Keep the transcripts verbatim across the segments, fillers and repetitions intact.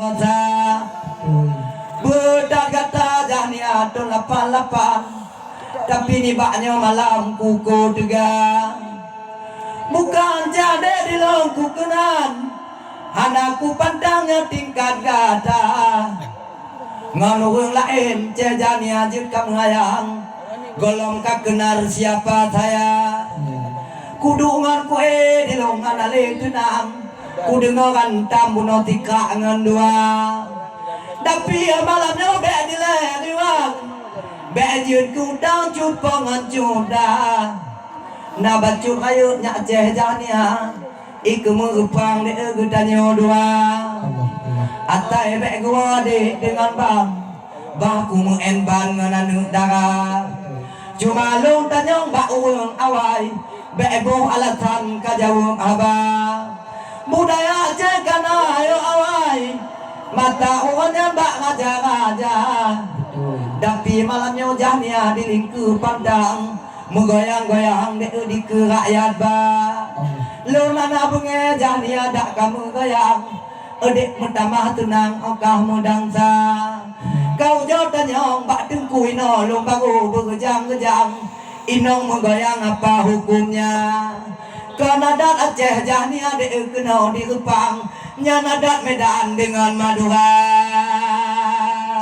Sa, beudat gata Jahnia thon lapan lapan, tapi nibak nyoe malam kuko teuga. Bukan jadeh dilong kukeunan, hana kupandang nyoe tingkat gata. Ngon ureuëng laén Ceh Jahnia jeuet ka meunghayang, gohlom ka keunar siapa saya. Kuduek ngon kué dilong hana lé teunang. Kudeungoe gantam bunoe tikak ngon dua. Tapi malam nyoe bék dilée liwang, bék jeuet keu udang cut po ngon cut da. Na bacut rayeuk nyak Ceh Jahnia, i keumeureupang lé geutanyoe dua. Atai bék geuwoe adék deungon bang, bah kumeu'en ban ngon aneuëk dara. Cuma lôn tanyong bak ureuëng awai, bék boh alasan ka jaweueb haba. Budaya Aceh ka na ayo awai, mata ureuëng nyan bak raja-raja. Tapi malam nyoe Jahnia dilingkeue pandang, meugoyang-goyang dikeue rakyat ba. Lôn hana beungéh Jahnia dak ka meugoyang, eudék meutamah teunang óh ka meudansa. Kau jo tanyong bak teungku inoe lôn baru beugeujang-geujang, inong meugoyang apa hukömnya. Kon adat Aceh Jahnia dikeue keunoe direupang, nyan adat Medan deungon Madura.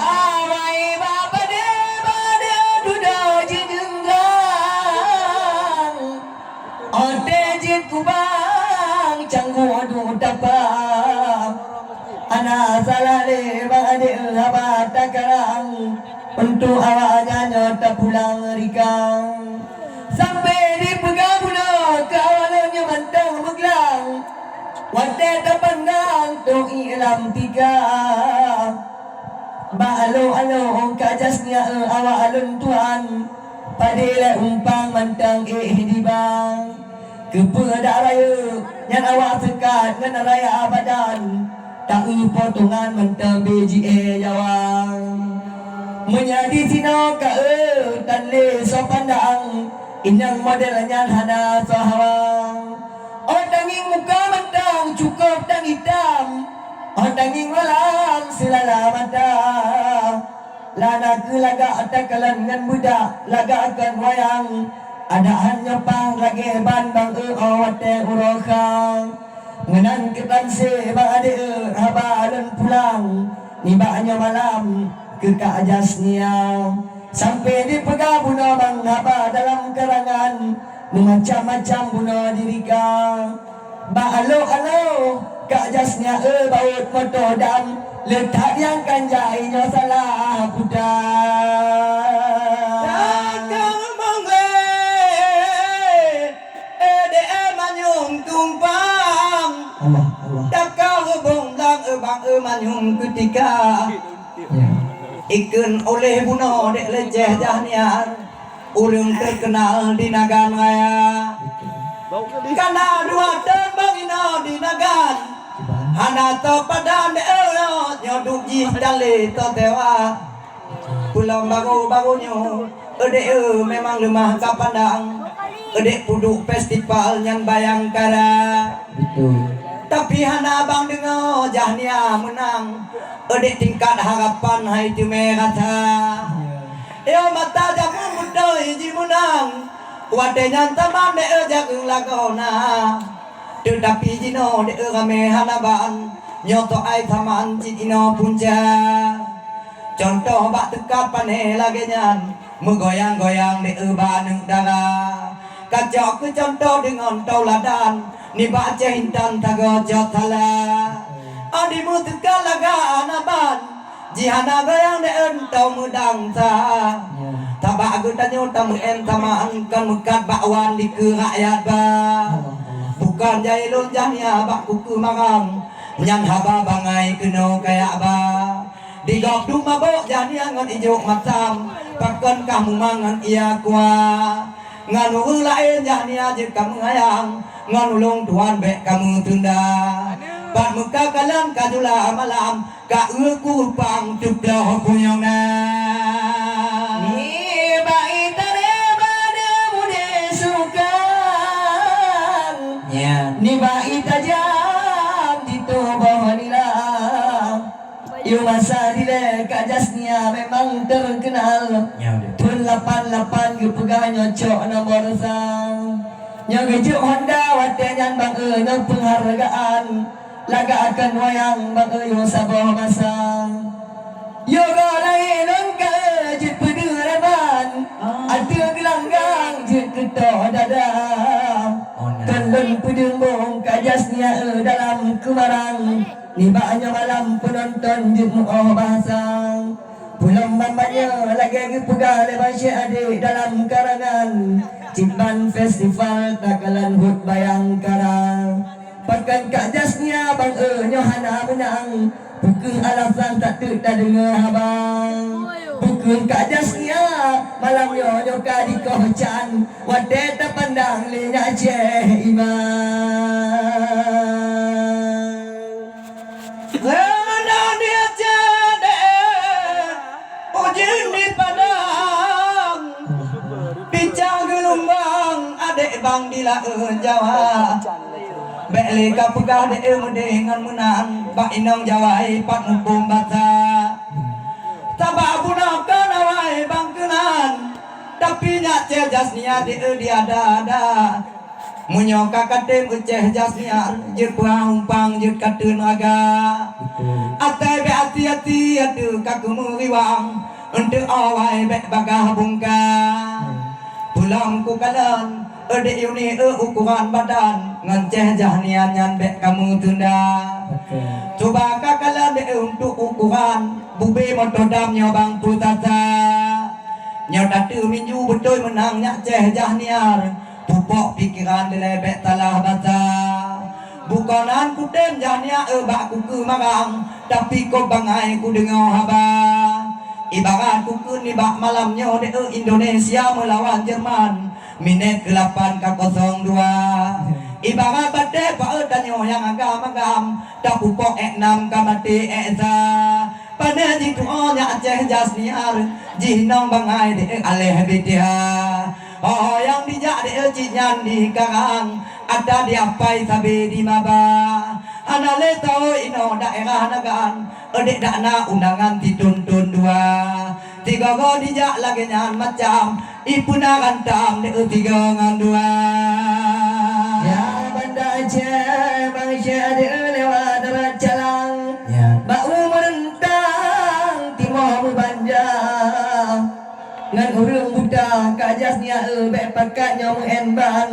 Awai bak padé-padé dudoe jideunggang. Óh tée jeuet kubang canggu duek tapa. Hana salah lé bak adék haba takarang, untuk awak nyan nyoe tapulang rika. Sampai dipeugah bunoe keu awak lôn nyoe mantong meuglang. Watée tapandang toh ié lam tika. Bak aloe-aloe ka jas nyak awak lôn tuan, padé lé umpang mantong éh dibang. Keupeue dak rayeuk nyan awak seukat ngon raya badan, taeu potongan mantong B J A Jawa. Meunyo disinoe ka eu tan lé soe pandang, inong model nyan hana soe hawa. Oh tangieng muka mantong cukôp tan itam, oh tangieng malam seulala mata. Lana keu lagak takalon ngon beudak lagak kon wayang, adak han nyoe pah lagée ban bang eu óh watée uroe kha. Meunan keutan sé bang adék eu haba lôn pulang, nibak nyoe malam keu Kak Jasnia. Sampai dipeugah bunoe bang haba dalam karangan, meumacam-macam bunoe dirika. Bak aloe-aloe, Kak Jasnia eu bawot moto dam, leutak nyang kan jai nyoe salah puta. Takang mongé, eh, dee manyum tumpang. Allah, Allah. Takang bong blang, eh, bang, eh, manyum keutika. Ya. Ikheun oleh bunoe dek leceh Jahnia, ureuëng teukeunal di Nagan Raya. Kana dua teun bang inoe di Nagan, hana teupadan dek nyoe duek jih tali teutewa. Pulang baru-baru nyoe, eudek eu memang leumah ka pandang. Eudek peuduek festival nyan bayangkara. Betul. Tapi hana bang deungoe Jahnia meunang. Eudek tingkat harapan hai teumé rasa. Ya. Yo mata jameun beutôi jimeunang. Watée nyan saban dek eu jareueng lagoe na. Teutapi jinoe dek eu ramé hana ban. Nyoe toh ai saman cit inoe punca. Contoh bak teukat pané lagée nyan, meugoyang-goyang dek eu bak aneuëk dara. Kacok keu contoh deungon tauladan, nibak Aceh Intan tagoe cot thala. Adi meuteuka lagak hana ban, jih hana goyang dek eu tau meudangsa. Ya. Tabak geutanyoe tameu'en tameu'en kon meukat bak wan dikeue rakyat ba. Allah, Allah. Bukan jai lôn Jahnia bak kukeue marang, nyang haba bangai keunoe kayak ba. Di gob dum mabök Jahnia ngon ijok matam, pakon kah mumang ngon ia kua. Ngon ureuëng laén Jahnia jeuet ka meuhayang, ngon ulôn tuan bék ka meutunda. Pat meuka kalon ka jula malam, ka eu ku reupang teuploh punyong na. Nibak itaré bade mudé sukan. Ya. Nibak itajam di tuboh nila. Yôh masa dilèe Kak Jasnia memang terkenal. Ya, betul. Thôn lapan lapan geupeugah nyoe cok nomor sa. Nyoe geujok Honda watèe nyan bang e nyoe peunghargaan. Lagak akan wayang bang e yoh saboh masa. Yoh goh lahé lôn ka e jeuet peudeuh reban. Ah. Ateueh geulanggang jeuet keutok dada. Oh, nah. Kon lôn peudeuh mbong Kak Jasnia e dalam keumarang. Nibak nyoe malam peunonton jeuet muoh bahasa. Pulang ban banyoe lagèe geupeugah lé Bang Syekh Adék dalam karangan. Cit ban festival takalon hot bayang kara. Pakon Kak Jasnia bang e nyoe hana meunang. Peu kheueh alasan tak teuk tadeungoe haba. Peu kheueh Kak Jasnia malam nyoe nyoe ka dikoh can. Watèe tapandang lé Nyak Ceh Iman. Reuna di Aceh deh, ujeuen di Padang, pincang geulumbang adék bang di laôt Jawa. Bèk lé kapeugah deh meudeh ngon meunan, bak inong Jawa pat muphom basa. Sabab bunoe kon awai bang keunan, tapi Nyak Ceh Jasnia deh di ada-ada. Meunyoe ka katem Ceh Jasnia, jeuet peuhah umpang jeuet kateun raga. Betul. Atai bèk hati-hati ateueh ka keumeuriwang, eunteuk awai bèk bagah bungka. Hmm. Pulang kukalon, e dek Yuni e ukuran badan, ngon Ceh Jasnia nyan bèk kamoe tunda. Betul. Cuba kakalon dek e untuk ukuran, bube moto dam nyoe bang peutasa. Nyoe tateue minju beutôi meunang Nyak Ceh Jasnia. Pupok pikeran dilèe bèk salah basa. Bukonan kutem Jasnia e bak kukeue marang, tapi kop bangai kudeungoe haba. Ibarat kukeue nibak malam nyoe deh e Indonesia meulawan Jerman, minèt keulapan ka kosong dua. Ibarat batèe paôt tanyoe nyang agam-agam, tapupok èk nam ka maté èk sa. Pané jitu'oh Nyak Ceh Jasnia, jih nong bangai deh alèh bitiha. Ho nyang dijak deh cit nyan di karang, ata di apai sabe di maba. Hana lé tao inoe daerah Nagan, e dek dak na undangan titun-tun dua. Tiga go dijak lagèe nyan macam, ipeuna rantam deh tiga ngon dua. Ya, Banda Aceh, bangsa deh lewat darat calang. Ya. Bak u meureuntang timoh meubanja. Ngon ureueng buta Kak Jasnia e bèk pakat nyoe meu'en ban.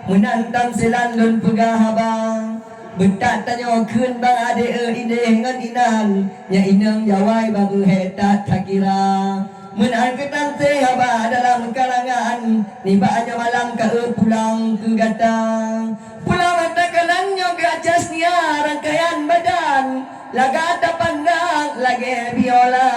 Meunan tamsilan lôn peugah haba. Beutat tanyoe kheun bang adek e indeh ngon inan. Nyak inong jawai bang e hèk that takira. Meunan keuh tante haba dalam karangan. Nibak nyoe malam ka e pulang keu gata. Pulang mata kanan nyoe Kak Jasnia rangkaian badan. Lagak tapandang lagèe biola.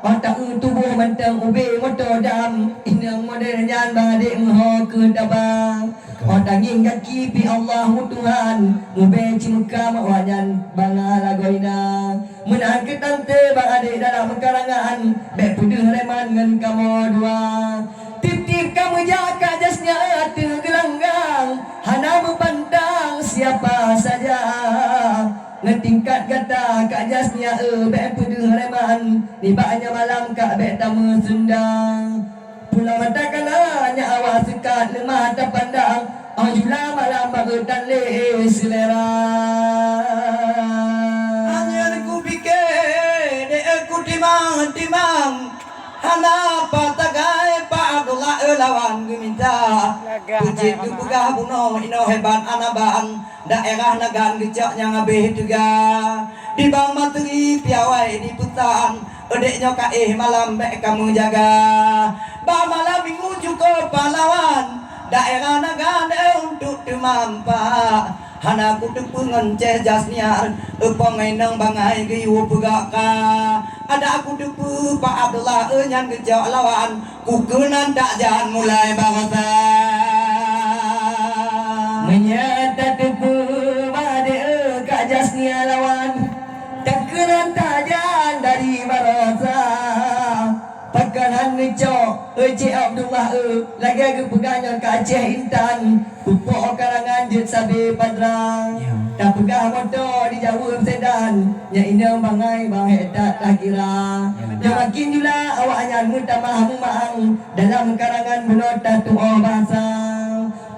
Otak tuboh mantong ube moto dam. Inong model nyan bang adek meuho keu taba. Otak ngieng gaki pi Allah Tuhan. Mube cimeuka mak wak nyan banga lagoina. Meunan keu tante bang adek dalam karangan. Bèk peudeuh reman ngon kamoe dua. Tiep-tiep ka meujak Kak Jasnia ateueh geulanggang. Hana meupandang siapa saja. Ngon tingkat gata Kak Jasnia e bèk peudeuh reman, nibak nyoe malam ka bèk tameuseunda. Pulang mata kana nyak awak seukat leumah tapandang, oh jula malam baru tan lé seulera. Hanya ku pike dek aku timang-timang. Hana pat sagai Pak Abdullah e lawan geuminta. Pucit geupeugah bunoe inoe hebat hana ban, daerah Nagan geucok nyang habéh teuga. Di Bang Materi piawai di Putan, e dek nyoe ka éh malam bèk kamoe jaga. Bak malam minggu cukôp pahlawan, daerah Nagan e untuk teumampak. Hana kuteupeue ngon Ceh Jasniar, eupong ngai nang bangai geuyue peugah ka. Adak kuteupeue Pak Abdullah e nyan geucok lawan, kukeunan tak jan mulai barosa. Meunyo tateupeue bak adek e Kak Jasniar lawan, takeunan tak jan dari barosa. Pakon han neucok, e Ceh Abdullah e, lagèe geupeugah nyan ka Aceh Intan, pupok karangan jeuet sabe padra. Ya. Tapeugah moto dijaweueb sedan, nyan inong bangai bak hék that takira. Nyoe makin jula awaknyan meutamah meumaang, dalam karangan bunoe tatuoh basa.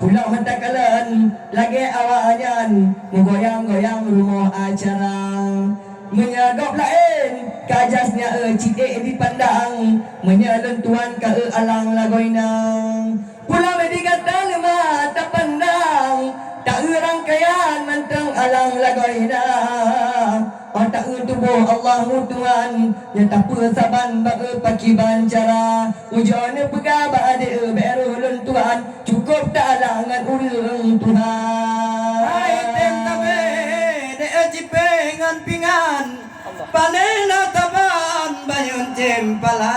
Pulang meuta kalon lagée awaknyan, meugoyang-goyang rumoh acara. Meunyoe gob laén ka jas nyan eu cit ék dipandang, meunyoe lôn tuan ka eu alang lagoina. Pulang di gata leumah tapandang, ta-eu rangkaian mantong alang lagoina. Oh ta-eu tuboh Allah meutuan, nyang tapeusaban bak eu pakiban cara. Ujoe neupeugah bak adék eu bék roh lôn tuan, cukôp taalah ngon ureuëng tuha. Hai tem tabe, dek eu cipéng ngon pingan, pane na saban banyueng cempala.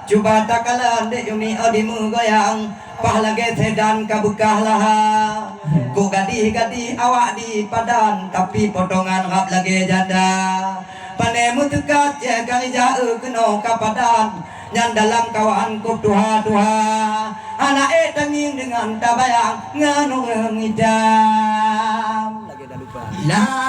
Cuba takalon dek Yumi odi meugoyang, pah lagée sedan ka beukah laha. Kok gadih-gadih awak di padan, tapi potongan rab lagée janda. Pane meuteuka cék ka ija eu keunoe ka padan, nyan dalam kawan kôb tuha-tuha. Hana ék tangieng deungon tabayang ngon ureuëng itam. Lagée dah lupa. Lah